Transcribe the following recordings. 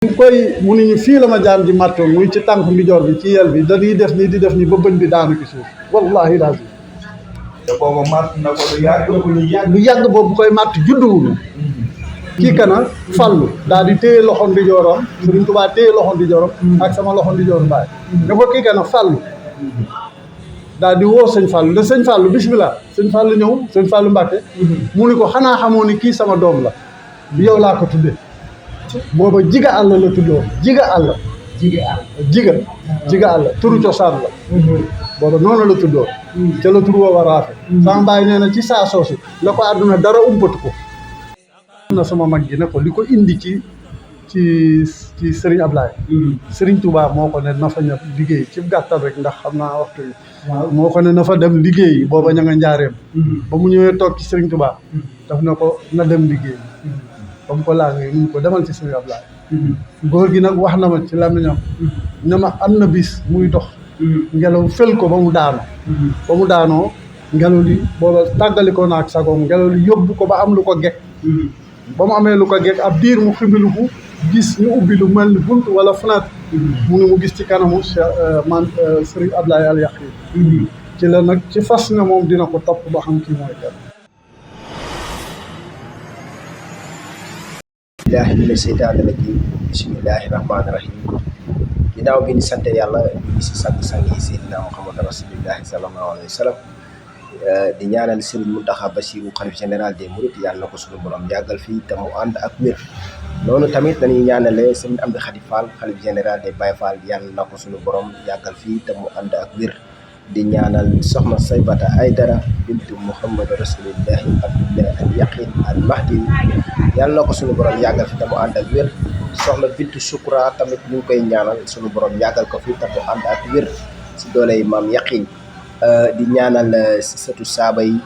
mu ni ñu fii la ma jaan ji màttoon muy ci tànk ndijoor bi ci yel bi dañuy def nii di def nii ba bëñ bi daanu ci suuf wallahi lazim te booba màtt na ko lu yàgg boobu koy màtt judduwul kii kana fàllu daal di téye loxo ndijooram Sëriñ Tuubaa téye loxo ndijooram ak sama loxo ndijooru baay ne ko kii kana fàllu daal di woo sëñ Fallou ne sëñ Fallou bismillah sëñ Fallou ñëw sëñ Fallou Mbàkke mu ni ko xanaa xamoo ni kii sama doom la yow laa ko tudde booba jiga àll la tuddoo jiga àll turu cosaan la booba noonu la tuddoo ca la tur woowa raafe sama baay nee na ci saa soosu la ko àdduna dara umpatu ko na sama mag gi ne ko li ko indi ci Serigne Ablaye Serigne Touba moo ko ne na fa ñëw liggéey ci gàttal rek ndax xam naa waxtu yi moo ko ne na fa dem liggéey booba ña nga njaareem ba mu ñëwee toog ci Serigne Touba daf na ko na dem liggéey ba mu ko laajee mu ko demal ci Serigne Ablaye góor gi nag wax na ma ci làmmiñam ne ma am na bis muy dox ngelaw fel ko ba mu daanoo ngelaw li booba tàggalikoo na ak sagoom ngelaw li yóbbu ko ba am lu ko gekk ba mu amee lu ko gekk ab diir mu ximbiluku gis ñu ubbi lu mel ni bunt wala fenêtre mu ne mu gis ci kanamu Serigne Ablaye Al Yaqin ci la nag ci fas ne moom dina ko topp ba xam kii mooy kenn billahi mina seytaani rajim bismillahi rahmaani rahim ginnaaw bi ni sant yàlla ñu si sang-sang yi Seydina Muhammad rasulillahi sallallahu alayhi wa sallam di ñaanal Serigne Mountakha Bassirou xalif général des mourides yàlla na ko suñu borom yàggal fii te mu ànd ak wér noonu tamit dañuy ñaanale Serigne Amdi Khady Fall xalif général des Baye Fall yàlla na ko suñu borom yàggal fii te mu ànd ak wér di ñaanal soxna Saybata Aydara bintu Muhammad rasulillahi Abdullahi Al Yaqin Al Mahdi yàlla na ko suñu borom yàggal fi te mu ànd ak wér soxna bintu Shukra tamit ñu ngi koy ñaanal suñu borom yàggal ko fi te mu ànd ak wér si dooley maam Yaqin di ñaanal sëtu saaba yi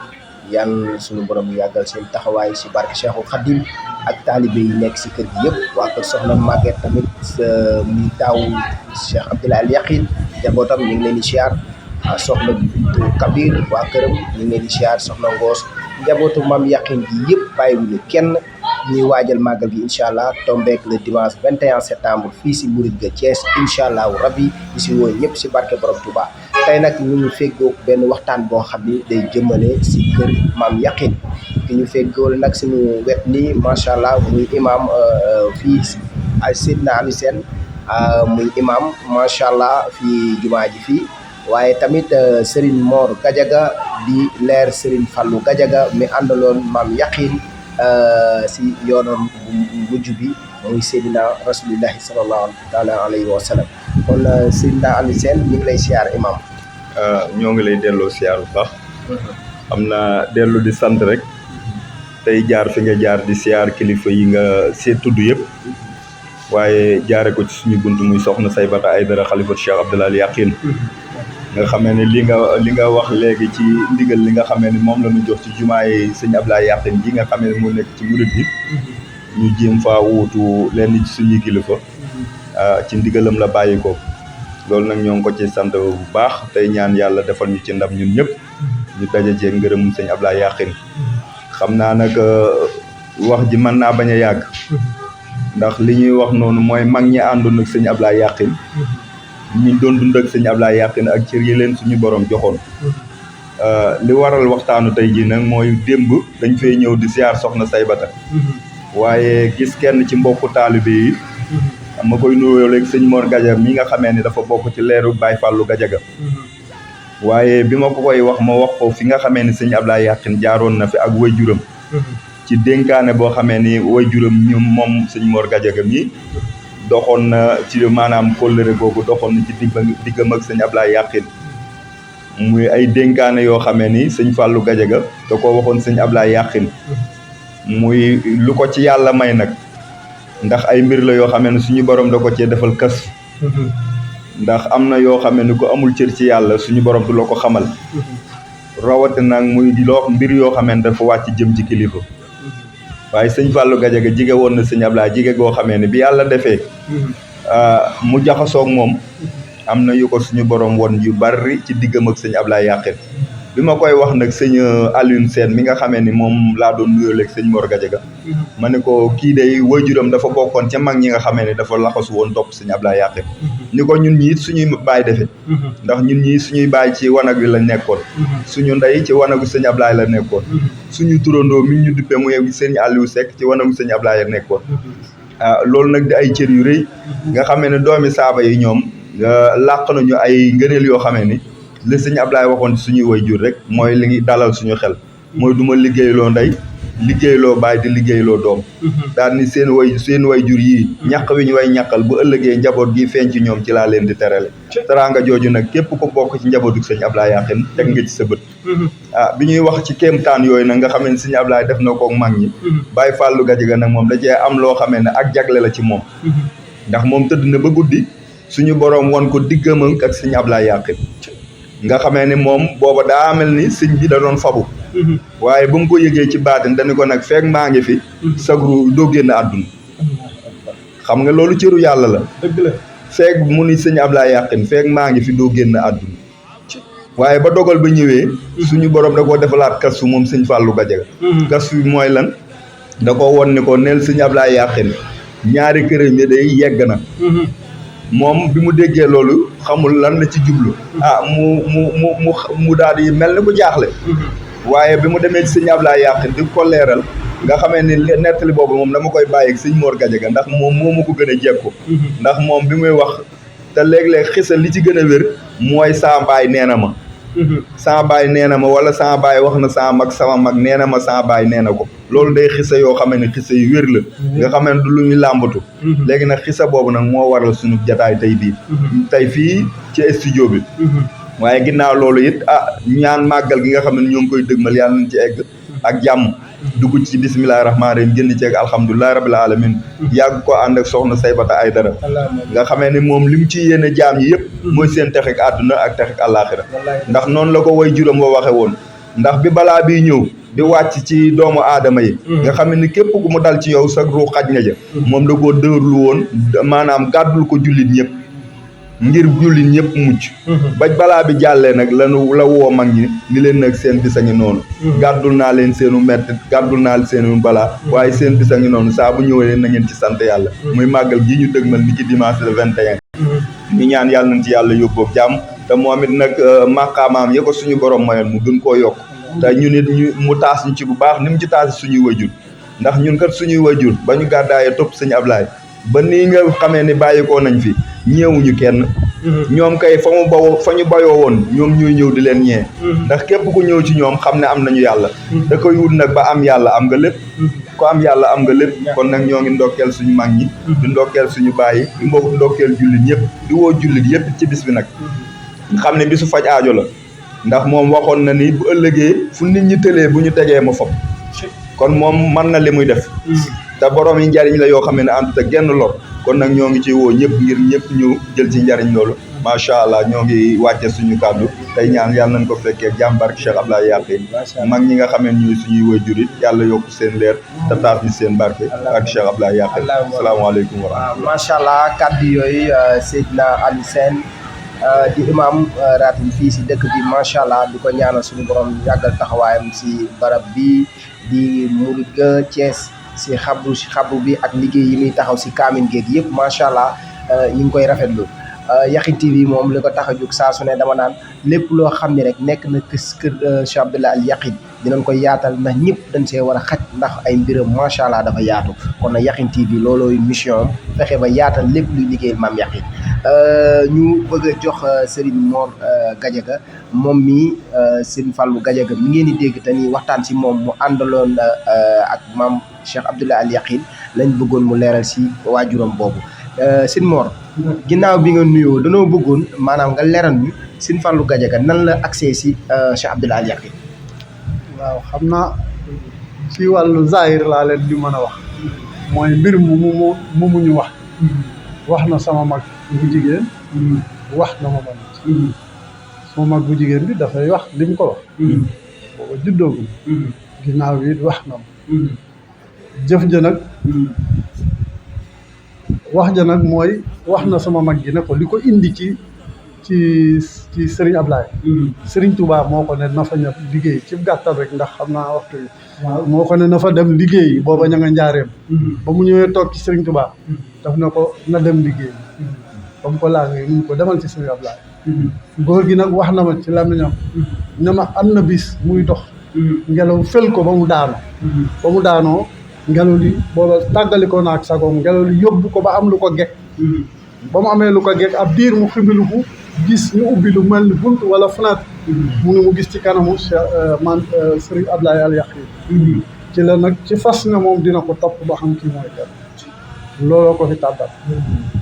yàlla suñu borom yàggal seen taxawaay si barke Cheikhul Khadim ak taalibe yi nekk si kër gi yëpp waa kër soxna Maguette tamit muy taaw Cheikh Abdoulaye Al Yaqin jabootam ñu ngi leen di siyaar soxna bintu Kabir waa këram ñu ngi leen di siyaar soxna Ngoos njabootu maam Yaqin gi yëpp bàyyiwuñu kenn ñuy waajal màggal gi incha allah tombeek le dimanche 21 septembre fii si Mouride ga Thiès incha allahu rabbi di si woo ñëpp si barke borom Touba tey nag ñu ngi feggoo benn waxtaan boo xam ni day jëmale si kër maam Yaqin ki ñu feggool nag suñu wet nii macha allah muy imam fii ay Seydina Ali Sène muy imam macha allah fii jumaa ji fii waaye tamit Serigne Mor Gadiaga di leer Serigne Fallou Gadiaga mi àndaloon maam Yaqin si yoonam mujj bi muy Seydina rasulillahi sallallahu taala alayhi wa sallam kon Seydina Ali Sène ñu ngi lay siyaar imam ñoo ngi lay delloo siyaar bu baax xam naa dellu di sant rek tey jaar fi nga jaar di siyaar kilifa yi nga seet tudd yëpp waaye jaare ko ci suñu bunt muy soxna Saybata Aydara xalifat Cheikh Abdoulaye Al Yaqin nga xamee ne li nga wax léegi ci ndigal li nga xamee ne moom la ñu jox ci jumaay sëñ Abdoulaye Yaqin ji nga xamee ne moo nekk ci murid bi ñu jéem faa wuutu lenn ci suñuy kilifa ci ndigalam la bàyyi ko loolu nag ñoo ngi ko ci sant bu baax tey ñaan yàlla defal ñu ci ndam ñun ñëpp ñu daje cee ngërëm sëñ Abdoulaye Yaqin xam naa nag wax ji mën naa bañ a yàgg ndax li ñuy wax noonu mooy mag ñi àndoon ak sëñ Abdoulaye Yaqin ñu doon dund ak sëñ Abdoulaye Yaqin ak cër yi leen suñu borom joxoon li waral waxtaanu tey ji nag mooy démb dañ fay ñëw di siyaar soxna Saybata waaye gis kenn ci mbokku taalibe yi ma koy nuyoo léegi sëñ Mor Gadiaga mi nga xamee ni dafa bokk ci leeru Baye Fallou Gadiaga waaye bi ma ko koy wax ma wax ko fi nga xamee ni sëñ Abdoulaye Yaqin jaaroon na fi ak waajuram ci dénkaane boo xamee ni waajuram ñu moom sëñ Mor Gadiaga mi doxoon na ci maanaam kóllëre googu doxoon na ci diggam ak sëñ Abdoulaye Yaqin muy ay dénkaane yoo xamee ni sëñ Fallou Gadiaga da ko waxoon sëñ Abdoulaye Yaqin muy lu ko ci yàlla may nag ndax ay mbir la yoo xamee ne suñu borom da ko cee defal kas ndax am na yoo xamee ni ko amul cër ci yàlla suñu borom du la ko xamal rawate nag muy loo mbir yoo xamee ne dafa wàcc jëm ci kilifa waaye sëñ Fallou Gadiaga jige woon na sëñ Abdoulaye jige goo xamee ne bi yàlla defee mu jaxasoog moom am na yu ko suñu borom won yu bari ci diggam ak sëñ Abdoulaye Yaqin bi ma koy wax nag sëñ Alioune Sène mi nga xamee ni moom laa doon nuyoo léegi sëñ Mor Gadiaga ma ne ko kii day waajuram dafa bokkoon ca mag ñi nga xamee ni dafa laxasu woon topp sëñ Ablaye Yakhine ni ko ñun ñii suñuy baay defe ndax ñun ñii suñuy baay ci wanag wi la nekkoon suñu ndey ci wanagu sëñ Ablaye la nekkoon suñu turandoo mi ñu duppe muy sëñ Aliou Seck ci wanagu sëñ Ablaye la nekkoon loolu nag di ay cër yu rëy nga xamee ne doomi saaba yi ñoom làq nañu ay ngëneel yoo xamee ni li sëñ Ablaye waxoon suñuy waajur rek mooy li ngi dalal suñu xel mooy du ma liggéeyloo ndey liggéeyloo baay di liggéeyloo doom daal ni seen waajur yii ñaq wi ñu way ñaqal bu ëllëgee njaboot gi feeñ ci ñoom ci laa leen di terale teraanga jooju nag képp ko bokk ci njabootu sëñ Ablaye Yakhine teg nga ci sa bët bi ñuy wax ci kéemtaan yooyu nag nga xamee ne sëñ Ablaye def na ko mag ñi Baye Fallou Gadiaga nag moom da cee am loo xamee ne ak jagle la ci moom ndax moom tëdd na ba guddi suñu boroom won ko diggam ak sëñ Ablaye Yakhine nga xamee ni moom booba daa mel ni sëñ bi da doon fabu waaye ba mu ko yëgee ci baatin dañu ko nag feek maa ngi fi sagru doo génn àdduna xam nga loolu cëru yàlla la dëgg la feek mu ni sëñ Ablaye Yakhine feek maa ngi fi doo génn àdduna waaye ba dogal ba ñëwee suñu borom da koo defalaat kasu moom sëñ Fallou Gadiaga kasu bi mooy lan da ko won ni ko neel sëñ Ablaye Yakhine ñaari këram yi day yegg na moom bi mu déggee loolu xamul lan la ci jublu mu daal di mel ni ku jaaxle waaye bi mu demee ci sëñ Ablaye Yakhine di ko leeral nga xamee ni nettali boobu moom dama koy bàyyi ak sëñ Mor Gadiaga ndax moom moo ma ko gën a jekku ndax moom bi muy wax te léeg-léeg xisa li ci gën a wér mooy saa baay nee na ma sama baay nee na ma wala sama baay wax na sama mag nee na ma sama baay nee na ko loolu day xisa yoo xam ne xisa yu wér la nga xam ne du lu ñu làmbatu léegi nag xisa boobu nag moo waral suñu jataay tey bii tey fii ci studio bi waaye ginnaaw loolu it ñaan màggal gi nga xam ne ñoo ngi koy dëgmal yàlla nañ ci egg ak jàmm dugg ci bismillahi rahmaani rahim génn ci ak alhamdulilahi rabbil alamin yàgg ko ànd ak soxna Saybata Aydara nga xamee ni moom li mu ci yéene jaam yi yëpp mooy seen texek àdduna ak texek àllaaxira ndax noonu la ko way juróom wa waxe woon ndax bi balaa biy ñëw di wàcc ci doomu aadama yi nga xam ne ni képp ku mu dal ci yow sa ru xaj na ja moom da koo dëërlu woon maanaam gàddul ko jullit ñëpp ngir jullit ñëpp mucc ba balaa bi jàllee nag la woo mag ñi ni leen nag seen bisa ngi noonu gàddul naa leen seenu metti gàddul naa seenu balaa waaye seen bisa ngi noonu saa bu ñëwee na ngeen ci sant yàlla muy màggal gi ñu dëgmal ni ci dimanche le 21 ñu ñaan yàlla nañ ci yàlla yóbboog jàmm te moom it nag maqaamaam ya ko suñu borom mayoon mu gën koo yokk te ñu nit mu taas ñu ci bu baax ni mu ci taas suñuy wajur ndax ñun kat suñuy wajur ba ñu gàddaayee topp sëñ Ablaye ba nii nga xamee ni bàyyikoo nañ fi ñeewuñu kenn ñoom kay fa ñu bayoo woon ñoom ñooy ñëw di leen ñee ndax képp ku ñëw ci ñoom xam ne am nañu yàlla da koy wut nag ba am yàlla am nga lépp ko am yàlla am nga lépp kon nag ñoo ngi ndokkeel suñu mag ñi di ndokkeel suñu bàyyi di ndokkeel jullit ñëpp di woo jullit yëpp ci bis bi nag xam ne bisu faj aajo la ndax moom waxoon na ni bu ëllëgee fu nit ñi tëlee bu ñu tegee ma fopp kon moom mën na li muy def te borom yi njariñ la yoo xam ne àndut ak genn lor kon nag ñoo ngi ci woo ñëpp ngir ñëpp ñu jël ci njariñ loolu macha allah ñoo ngi wàcce suñu kàddu tey ñaan yàlla nañ ko fekkee jàmbark Cheikh Ablaye Yakhine mag ñi nga xamee ñuy suñuy waajur yàlla yokk seen leer te taas ñu seen barke ak Cheikh Ablaye Yakhine asalaamaaleykum wa rahmatulah macha allah kàddu yooyu Seydina Aliou Sène di imam ratim fii si dëkk bi macha allah di ko ñaanal suñu borom yàggal taxawaayam si barab bi di murid ga Thiès si xabru bi ak liggéey yi muy taxaw si kaamin géeg yëpp macha allah ñu ngi koy rafetlu Yakhine TV moom li ko tax a jóg saa su ne dama naan lépp loo xam ne rek nekk na kër Cheikh Abdoulaye Al Yakhine dinañ koy yaatal ndax ñëpp dañ see war a xaj ndax ay mbiram macha allah dafa yaatu kon nag Yakhine TV loolooy mission am fexe ba yaatal lépp luy liggéeyal maam Yakhine ñu bëgg a jox Serigne Mor Gadiaga moom mi Serigne Fallou Gadiaga mi ngeen di dégg te ni waxtaan si moom mu àndaloon ak maam Cheikh Abdoulaye Al Yakhine lañ bëggoon mu leeral si waajuram boobu Serigne Mor ginnaaw bi nga nuyoo danoo bëggoon maanaam nga leeral ñu Serigne Fallou Gadiaga nan la accès si Cheikh Abdoulaye Al Yakhine. waaw xam naa ci wàllu zahir laa leen di mën a wax mooy mbir mu ñu wax na sama mag bu jigéen wax na ma man sama mag bu jigéen bi dafay wax li mu ko wax booba juddoogul ginnaaw bi wax na ma jëf ja nag wax ja nag mooy wax na sama mag gi ne ko li ko indi ci ci Serigne Ablaye. Serigne Touba moo ko ne na fa ñëw liggéey ci gàttal rek ndax xam naa waxtu yi. moo ko ne na fa dem liggéey booba ña nga njaareem. ba mu ñëwee toog ci Serigne Touba. daf na ko na dem liggéey. ba mu ko laajee mu ko demal ci Serigne Ablaye. góor gi nag wax na ma ci làmmiñam ne ma am na bis muy dox. ngelaw fël ko ba mu daanoo. ba mu daanoo ngelaw li booba tàggalikoo na ak sagoom ngelaw li yóbbu ko ba am lu ko gekk. ba mu amee lu ko gekk ab diir mu ximbiluku gis ñu ubbi lu mel ni bunt wala fenêtre. mu ne mu gis ci kanamu Serigne Ablaye Al Yakhine. ci la nag ci fas ne moom dina ko topp ba xam kii mooy kenn. looloo ko fi tàbbal.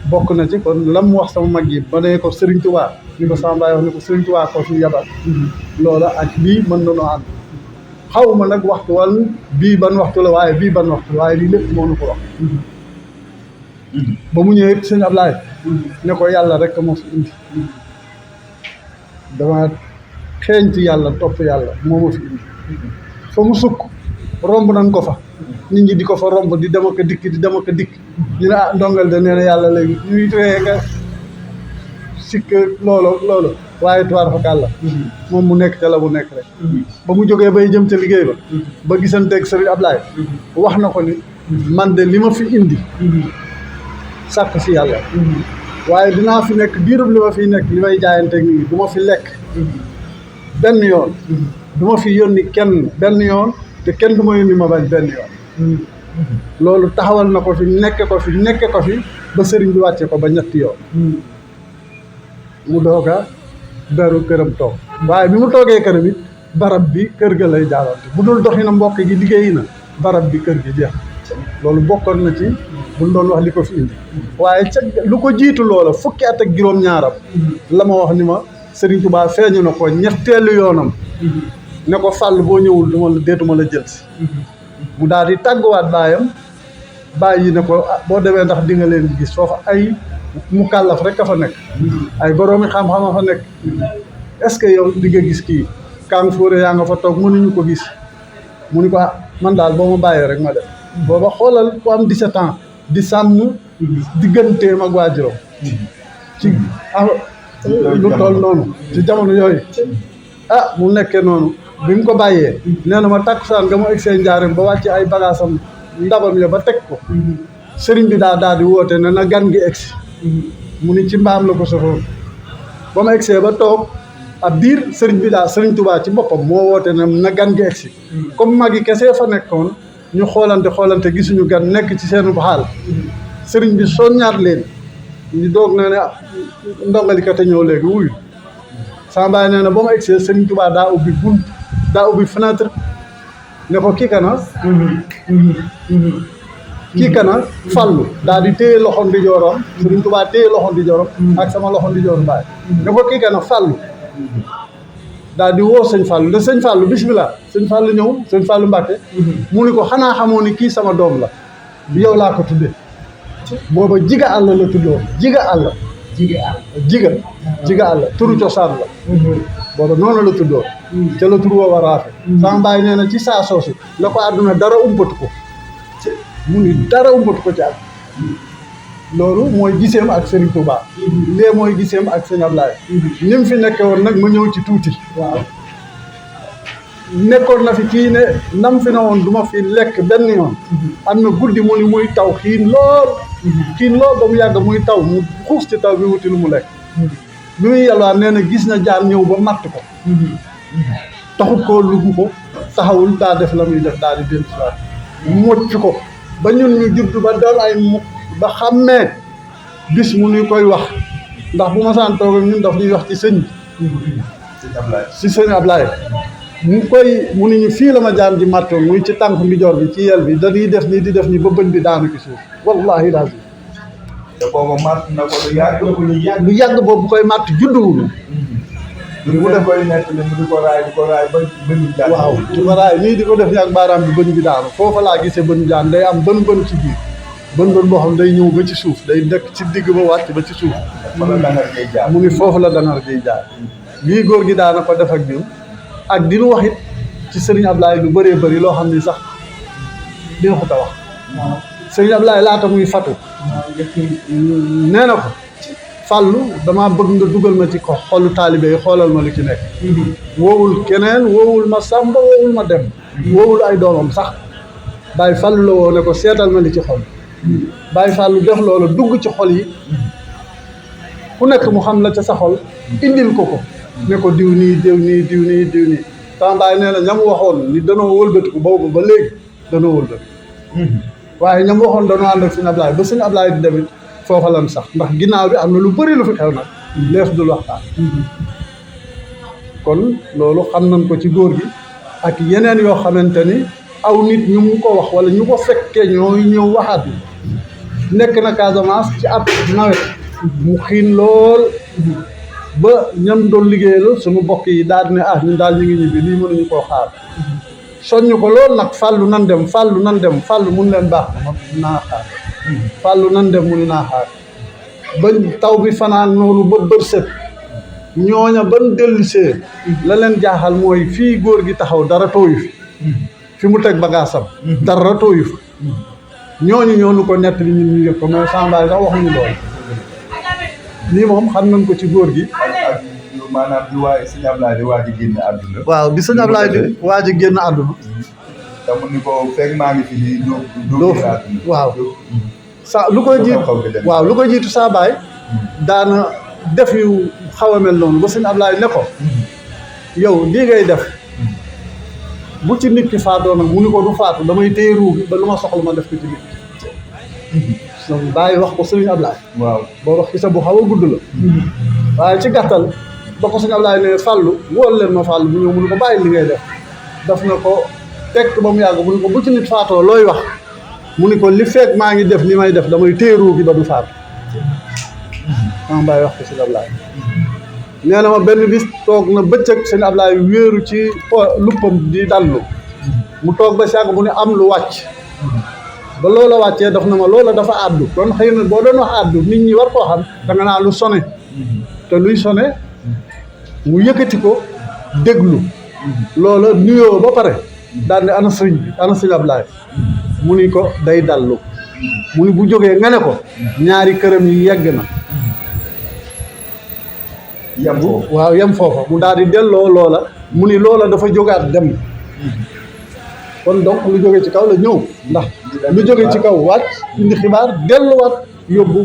bokk na ci kon lam mu wax sama mag yi ba nee ko Serigne Touba ni ko sama baay wax ni ko Serigne Touba ko fi yabal. loola ak lii mën na noo ànd. xaw ma nag waxtu wal bii ban waxtu la waaye bii ban waxtu waaye lii lépp moo nu ko wax. ba mu ñëwee sëñ Ablaye. ne ko yàlla rek moo fi indi. dama xeeñtu yàlla topp yàlla moo ma fi indi. fa mu sukk romb nañ ko fa. nit ñi di ko fa romb di dem ak a dikk di dem ak a dikk. ñu ne ndongal de nee na yàlla léegi ñuy ree ka sikk loolu. waaye tuwaar fa kàlla moom mu nekk ca la mu nekk rek. ba mu jógee bay jëm ca liggéey ba. ba gisanteeg Serigne Ablaye. wax na ko ni man de li ma fi indi. sàkk si yàlla. waaye dinaa fi nekk diirub li ma fiy nekk li may jaayanteeg nit ñi du ma fi lekk. benn yoon. du ma fi yónni kenn benn yoon te kenn du ma yónni ma bañ benn yoon. loolu taxawal na ko fi nekke ko fi ba sëriñ bi wàcce ko ba ñetti yoon. mu dooga beru këram toog waaye bi mu toogee këram it barab bi kër ga lay jaarante bu dul doxi na mbokk gi liggéeyi na barab bi kër gi jeex. loolu bokkoon na ci buñ doon wax li ko fi indi. waaye ca lu ko jiitu loola fukki at ak juróom-ñaaram. la ma wax ni ma Serigne Touba feeñu na ko ñetteelu yoonam. ne ko fàll boo ñëwul deetuma la jël si. mu daal di tàgguwaat baayam bàyyi ne ko boo demee ndax di nga leen gis foofa ay mu kàllaf rek a fa nekk. ay boroomi xam-xam a fa nekk. est-ce que yow di nga gis kii Kang Fóore yaa nga fa toog mënuñu ko gis. mu ni ko man daal boo ma bàyyee rek ma dem. booba xoolal ku am 17 ans di sàmm digganteem ak waajuram ci lu toll noonu ci jamono yooyu. mu nekkee noonu bi mu ko bàyyee nee na ma takkusaan nga mu egg seen njaareem ba wàcc ay bagaasam ndabam ya ba teg ko. sëriñ bi daal di woote ne na gan gi egsi. mu ni ci mbaam la ko soxoon ba mu egsee ba toog ab biir sëriñ Touba ci boppam moo woote ne na gan gi egsi. comme mag yi kese fa nekkoon ñu xoolante gisuñu gan nekk ci seen xaal. sëriñ bi soññaat leen ñu doog na ne ndongalika te ñëw léegi wuyu. sama baay nee na ba mu egsee sëriñ Touba daa ubbi fenêtre ne ko kii kana fàllu daal di téye loxo ndijooram sëriñ Touba téye loxo ndijooram ak sama loxo ndijooram baay ne ko kii kana fàllu daal di woo sëñ Fallou de sëñ Fallou bismillah sëñ Fallou ñëw sëñ Fallou Mbacke. mu ni ko xanaa xamoo ni kii sama doom la yow laa ko tuddee. booba jiga àll la tuddoo jiga àll turu cosaan la. booba noonu la tuddoo. ca la turu woo raafe. sama baay nee na ci saa soosu la ko àdduna dara umpatu ko. mu ni dara umpatu ko ci ak loolu mooy giseem ak Serigne Touba. lee mooy giseem ak Serigne Ablaye. ni mu fi nekkee woon nag ma ñëw ci tuuti. waaw nekkoon na fi kii ne nam fi ne woon du ma fi lekk benn yoon. am na guddi mu ni muy taw xiin lool ba mu yàgg muy taw mu xuus ci taw bi wuti lu mu lekk. bi muy yalwaan nee na gis na jaan ñëw ba matt ko. taxut koo lugu ko taxawul daa def la muy def daal di dellu si waat mocc ko ba ñun ñu judd ba doon ay mukk ba xàmmee bis mu nuy koy wax ndax bu ma saan toog ak ñun daf ñuy wax ci sëñ si sëñ Ablaye mu ni ñu fii la ma jaan ji màttoon muy ci tànk ndijoor bi ci yel bi dañuy def nii di def nii ba bëñ bi daanu ci suuf wallahi daal te booba màtt na ko lu yàgg boobu bu koy màtt judduwul mu def koy nekk li mu di ko raay ba bëñ bi jaan waaw di ko raay nii di ko def ak baaraam bi bëñ bi daanu foofa laa gisee bëñ jaan day am bën ci biir bën boo xam day ñëw ba ci suuf day nekk ci digg ba wàcc ba ci suuf mu ni foofu la dangar jiy jaar lii góor gi daana ko def ak ñun ak di lu wax it ci Serigne Ablaye lu bëree bëri loo xam ni sax dina ko ta wax Serigne Ablaye laata muy fatu nee na ko fàllu damaa bëgg nga dugal ma ci xolu taalibe yi xoolal ma lu ci nekk woowul keneen woowul ma sàmba woowul ma dem woowul ay doomam sax Baye Fàllu la woo ne ko seetal ma li ci xol Baye Fàllu def loolu dugg ci xol yi ku nekk mu xam la ca sa xol indil ko ne ko diw nii diw nii diw nii diw nii sama baay nee na ñam waxoon ni danoo wëlbatiku boobu ba léegi danoo wëlbatiku waaye ñam waxoon danoo ànd ak Sëñ Ablaay ba Sëñ Ablaay di demit foofa lan sax ndax ginnaaw bi am na lu bëri lu fi xew nag lees dul waxtaan kon loolu xam nañ ko ci góor gi ak yeneen yoo xamante ni aw nit ñu mu ko wax wala ñu ko fekkee ñooy ñëw waxaat ni nekk na Casamance ci ab nawet mu xiin lool ba ñam doon liggéeyal suñu bokk yi daal di ne ñun daal ñu ngi ñibbi lii mënuñu koo xaar soññ ko lool nag fàllu nan dem fàllu mun leen baax naa xaar fàllu nan dem mu ni naa xaar ba taw bi fanaan noonu ba bër set ñooña ban dellusee la leen jaaxal mooy fii góor gi taxaw dara tooyu fi mu teg bagaasam dara tooyu fa ñooñu ñoonu ko nett li ñun ñu yëg ko mais sambaay sax waxuñu lool lii moom xam nañ ko ci góor gi ak maanaam di waa Sëñ Ablaye di waaj a génn àdduna waaw bi Sëñ Ablaye di waaj a génn àdduna te mu ni ko fekk maa ngi fi di doo génn àdduna waaw sa lu koy jiitu waaw lu koy jiitu saa baay daana def yu xaw a mel noonu ba Sëñ Ablaye ne ko yow lii ngay def bu ci nit ki faatoo nag mu ni ko du faatu damay téye ruu gi ba lu ma soxla ma def ko ci nit ki bàyyi wax ko Sëñ Ablaye waaw boo wax xisa bu xaw a gudd la waaye ci gàttal ba ko Sëñ Ablaye ne fàllu wóol leen ma fàllu bu ñëw mu ni ko bàyyi li ngay def na ko tekk ba mu yàgg mu ni ko bu ci nit faatoo looy wax mu ni ko li fekk maa ngi def li may def damay téye ruu gi ba du faatu sama bàyyi wax ko Sëñ Ablaye nee na ma benn bis toog na bëccëg Sëñ Ablaye wéeru ci luppam di dallu mu toog ba sàgg mu ne am lu wàcc ba loola wàccee daf na ma loola dafa àddu kon xëy na boo doon wax àddu nit ñi war koo xam da nga naa lu sone te luy sone mu yëkkati ko déglu loola nuyoo ba pare daal ne ana sëñ bi ana Sëñ Ablaye mu ni ko day dallu mu ni bu jógee nga ne ko ñaari këram yi yegg na yem foofu waaw yem foofa mu daal di delloo loola mu ni loola dafa jógaat dem kon donc lu jóge ci kaw la ñëw ndax lu jóge ci kaw wàcc indi xibaar delluwaat yóbbu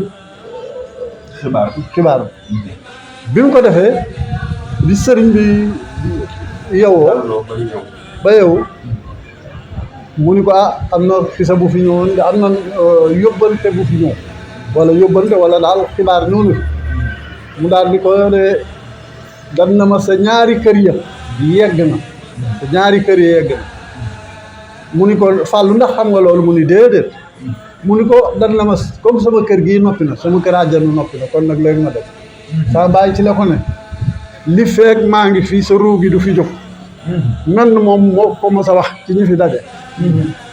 xibaar bi mu ko defee di sëriñ bi yewoo ba yewu mu ni ko am na xisa bu fi ñëwoon de am na yóbbante bu fi ñëw wala yóbbante wala daal xibaar ñëw mu daal di ko ne dan na ma sa ñaari kër ya yegg na sa ñaari kër ya yegg na mu ni ko fàllu ndax xam nga loolu mu ni déedéet mu ni ko dan na ma comme sama kër gii noppi na sama kër àjjana noppi na kon nag léegi ma def saa bàyyi ci la ko ne li feek maa ngi fii sa ruu gi du fi jóg menn moom moo ko mos a wax ci ñu fi daje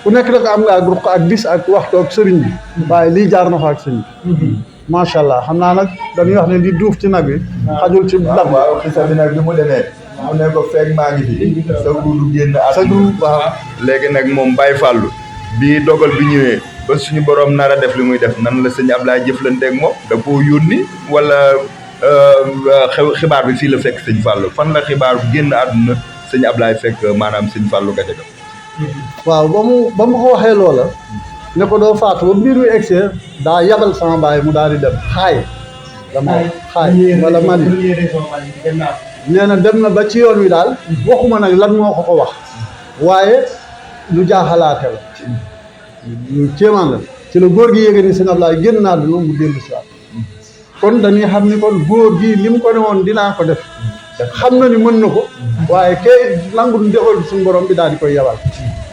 ku nekk nag am nga ak ruq ak bis ak waxtu ak sëriñ bi waaye lii jaar na fa ak sëriñ bi macha allah xam naa nag dañuy wax ne di duuf ci nag bi xajul ci dag waaw xisa bi nag bi mu demee mu ne ko fekk maa ngi fi sa ruu du génn sa ruu waaw léegi nag moom Baye Fallou bi dogal bi ñëwee ba suñu borom nar a def li muy def nan la Sëñ Ablaye jëflanteeg moom da koo yónni wala xibaar bi fii la fekk Sëñ Fallou fan la xibaar bu génn àdduna Sëñ Ablaye fekk maanaam Sëñ Fallou Gadiaga waaw ba mu ko waxee loola ne ko doo faatu ba mbir mi egsee daa yabal sama baay mu daal di dem xaay wala Mali nee na dem na ba ci yoon wi daal waxuma nag lan moo ko wax waaye lu jaaxalaate la lu kéemaan la ci la góor gi yéege ni Sëñ Ablaye génn naa duna mu dellu si waat kon dañuy xam ni kon góor gi li mu ko ne woon dinaa ko def xam na ni mën na ko waaye kay nangu defal suñu borom bi daal di koy yabal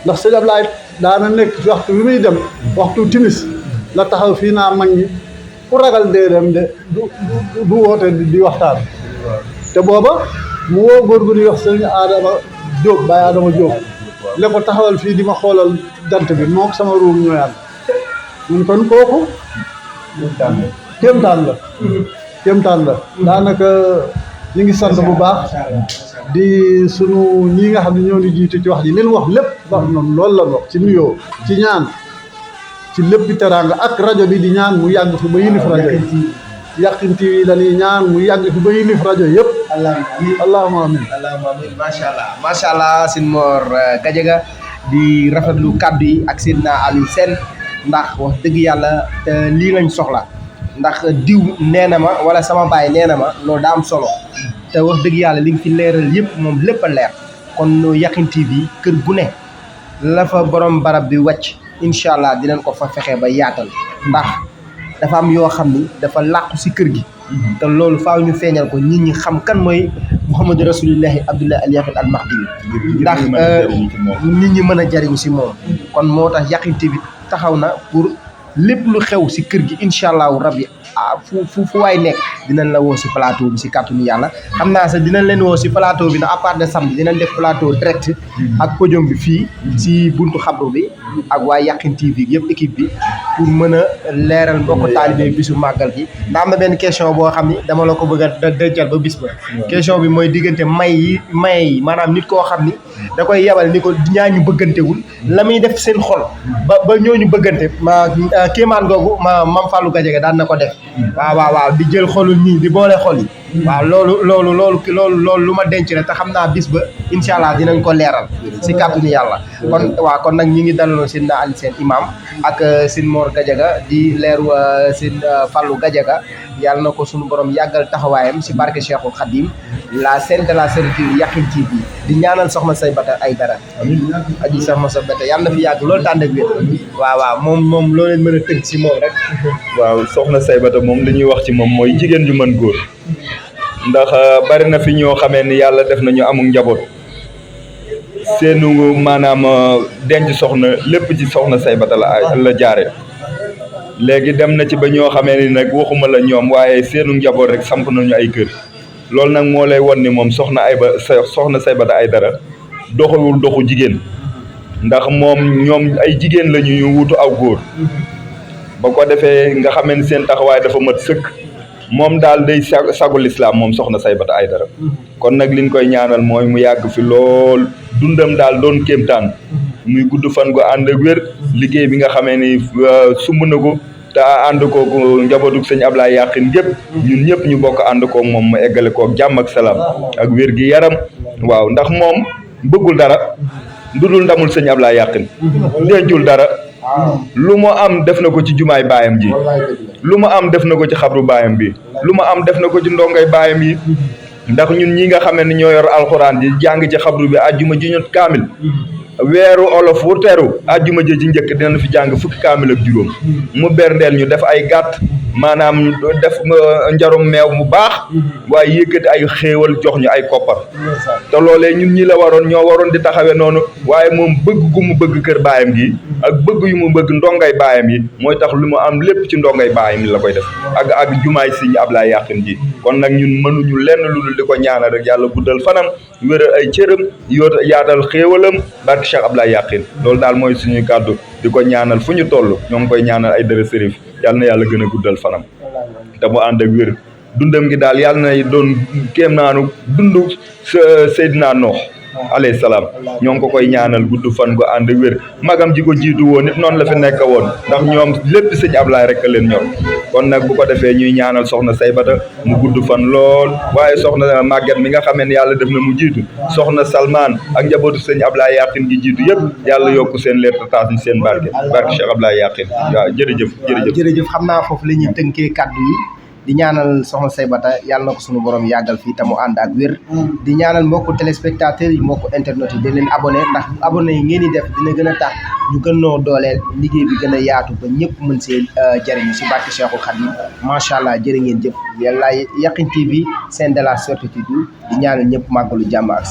ndax Sëñ Ablaye daana nekk waxtu bi muy dem waxtu timis la taxaw fii naa mag ñi ku ragal dee dem de du woote di waxtaan te booba mu woo góor gu ñuy wax Sëñ Adama Diop Baye Adama Diop le ko taxawal fii di ma xoolal jant bi moo sama ruum ñooyaan mun kon kooku kéemtaan la daanaka ñu ngi sant bu baax di sunu ñi nga xam ne ñoo ni jiitu ci wax ji li ñu wax lépp wax noonu loolu la wax ci nuyoo ci ñaan ci lépp bi teraanga ak rajo bi di ñaan mu yàgg fi ba yilif rajo yi Yakhine TV dañuy ñaan mu yàgg fi ba yilif rajo yëpp. allahumma amin. allahumma amin macha allah Sine Mor Gadiaga di rafetlu kaddu yi ak Seydina Aliou Sène ndax wax dëgg yàlla lii lañ soxla ndax diw nee na ma wala sama baay nee na ma loolu daa am solo te wax dëgg yàlla li nga fi leeral yëpp moom lépp a leer kon Yakhine TV kër gu ne la fa borom barab bi wàcc incha allah dinañ ko fa fexe ba yaatal ndax dafa am yoo xam ni dafa làqu si kër gi. te loolu faaw ñu feeñal ko nit ñi xam kan mooy Muhammadu Rasulillahi Abdullahi al-Yaqin al-Mahdi ndax nit ñi mën a jariñu si moom kon moo tax Yakhine TV taxaw na pour lépp lu xew si kër gi incha allahu rabbi fu waay nekk dinañ la woo si plateau bi si kàttanu yàlla xam naa sax dinañ leen woo si plateau bi na à part de samedi dinañ def plateau direct ak podium bi fii si buntu xabru bi ak waa Yakhine TV yëpp équipe bi pour mën a leeral mbokk taalibe bisu màggal gi ndax am na benn question boo xam ni dama la ko bëgg a dencal ba bis ba question bi mooy diggante may yi maanaam nit koo xam ni da koy yebal ni ko ñaañu bëggantewul la muy def seen xol ba ñooñu bëggante kéemaan googu Mame Fallou Gadiaga daan na ko def waaw di jël xolul ñii di boole xol yi waaw loolu lu ma denc la te xam naa bis ba incha allah dinañ ko leeral si kàttanu yàlla kon nag ñi ngi dalaloon Seydina Aliou Sène imam ak Sine Mor Gadiaga di leeru Sine Fallou Gadiaga yàlla na ko suñu borom yàggal taxawaayam si barke Cheikhul Khadim la scène de la servitude Yakhine TV di ñaanal soxna Saybata Aïdara aji soxna Saybata yàlla na fi yàgg loolu tànn ak wér waaw moom loo leen mën a tënk si moom rek waaw soxna Saybata moom li ñuy wax ci moom mooy jigéen ju mën góor ndax bari na fi ñoo xamee ni yàlla def nañu amul njaboot seenu maanaam denc soxna lépp ci soxna Saybata la jaare léegi dem na ci ba ñoo xamee ni nag waxuma la ñoom waaye seenu njaboot rek samp nañu ay kër loolu nag moo lay won ni moom soxna Saybata Aïdara doxawul doxu jigéen ndax ñoom ay jigéen la ñu wutu aw góor ba ko defee nga xamee ni seen taxawaay dafa mat sëkk moom daal day sagu lislaam moom soxna Saybata Aïdara kon nag liñ koy ñaanal mooy mu yàgg fi lool dundam daal doon kéemtaan muy gudd fan gu ànd ak wér liggéey bi nga xamee ni sumb na ko te ànd kooku njabootu sëñ Ablaye Yakhine gépp ñun ñëpp ñu bokk ànd koog moom mu eggale koog jàmm ak salaam ak wér gi yaram waaw ndax moom bëggul dara dudul ndamul sëñ Ablaye Yakhine dencul dara lu mu am def na ko ci jumaay baayam ji lu mu am def na ko ci xabru baayam bi lu mu am def na ko ci ndongay baayam yi ndax ñun ñi nga xamee ni ñoo yor alxuraan ji jàng ci xabru bi àjjuma ji ñot kaamil weeru olof wu teru àjjuma ji ci njëkk dinañ fi jàng fukki kaamil ak juróom mu berndeel ñu def ay gàtt maanaam def njarum meew mu baax waaye yëkkati ay xéewal jox ñu ay koppar te loolee ñun ñi la ñoo waroon di taxawee noonu waaye moom bëgg gu mu bëgg kër baayam gi ak bëgg yu mu bëgg ndongay baayam yi mooy tax lu mu am lépp ci ndongay baayam yi la koy def ak jumaay Sëñ Ablaye Yakhine ji kon nag ñun mënuñu lenn lu dul di ko ñaanal rek yàlla guddal fanam wéral ay cëram yaatal xéewalam barke Cheikh Ablaye Yakhine loolu daal mooy suñuy kàddu di ko ñaanal fu ñu toll ñoo ngi koy ñaanal ay dara sërif yàlla na yàlla gën a guddal fanam te mu ànd ak wér dundam gi daal yàlla na doon kéem naanu dundu Seydina Noox alayhi salaam ñoo ngi ko koy ñaanal gudd fan gu ànd ak wér magam ji ko jiitu woon it noonu la fi nekk woon ndax ñoom lépp sëñ Ablaye rek a leen ñor kon nag bu ko defee ñuy ñaanal soxna Saybata mu gudd fan lool waaye soxna Maguette mi nga xamee ne yàlla def na mu jiitu soxna Salman ak njabootu sëñ Ablaye Yakhine gi jiitu yëpp yàlla yokk seen leer taas ñu seen barke Cheikh Ablaye Yakhine waaw jërëjëf xam naa foofu la ñuy tënkee kaddu yi di ñaanal soxna Saybata yàlla na ko suñu borom yàggal fii te mu ànd ak wér di ñaanal mbokku téléspectateurs yi mbokku internet yi di leen abonné ndax abonné yi ngeen di def dina gën a tax ñu gën noo dooleel liggéey bi gën a yaatu ba ñëpp mën see jëriñu si barke Cheikhul Khadim macha allah jërë ngeen jëf yàlla Yakhine TV scène de la certitude di ñaanal ñëpp màggalu jàmm ak